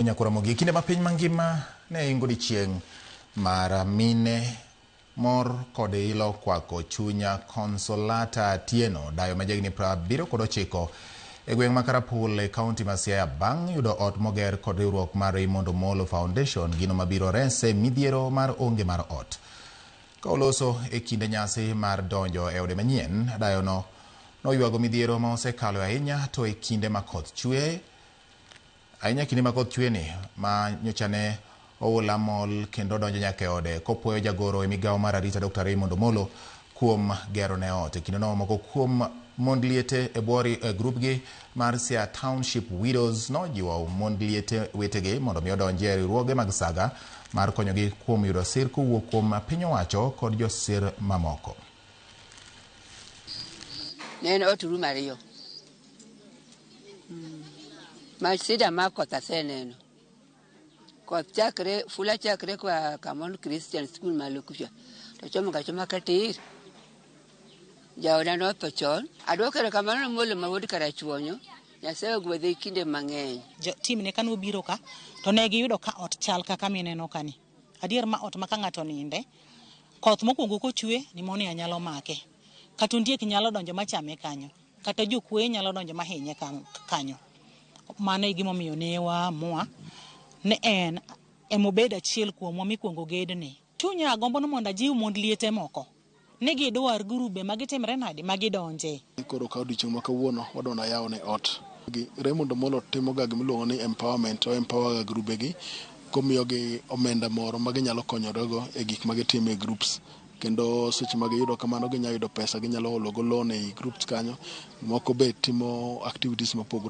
Nyakuramogi kinde ma piny mangima ne ingo odiechieng' mar mine mor kod ilo kwako chunya Consolata Atieno dayo ma jahigni 79 e gweng' ma Karapul e kaunti ma Siaya bang' yudo ot moger kod riwruok mar Raymond Omolo Foundation gino mabiro rese midhiero mar onge mar ot. Ka oloso e kinde nyasi mar donjo e ode manyien, dayono noywago midhiero ma osekalo ahinya to e kinde ma koth chwe ahinya kinde ma koth chwe ni ma nyocha ne oula mol kendo donjo nyaka e ode kopuoyo jagoro e migawo mar arita Dr. Raymond Omolo kuom gero ne ot. E kindeno moko kuom mond liete e bwo e grupgi mar Siaya Township Widows nojiwo mond liete wetegi mondo mi odonji e riwruoge mag saga mar konyogi kuom yudo sir kowuok kuom piny owacho kod josir mamoko. Ne en ot room ariyo. Ma sida mar koth aseneno. Koth chakre, fula chakre kwa Kamon Christian School malo kucha. To chomo ga choma katir. Jaoda notho chon. Aduoko erokamano ne Molo ma wuod Karachuonyo. Nyasaye ogwedhe kinde mang'eny. Jo team ne kane obiro ka to ne giyudo ka ot chal kaka mineno ka ni. Adier ma ot ma ka ng'ato ninde, koth mokwongo kochwe pneumonia nyalo make. Kata ondiek nyalo donjo machame kanyo. Kata jokuoye nyalo donjo mahinye kanyo. Mano e gimomiyo ne waamua ni en emobed achiel kuomwa mikwongo gedne. Chunya agombo ni mondo ajiw mond liete moko ni gidwar grube ma gitimre nade ma gidonje. Koro ka odiochieng' ma kawuono wadwa yawo ne ot. Raymond Omolo timo ga gimiluongo ni empowerment, o empower ga grube gi komiyogi omenda moro ma ginyalo konyorego e gik ma gitimo e groups. Kendo seche ma giyudo kamano ginyalo yudo pesa ginyalo holo go loan ei groups kanyo. Moko be timo activities mopogore.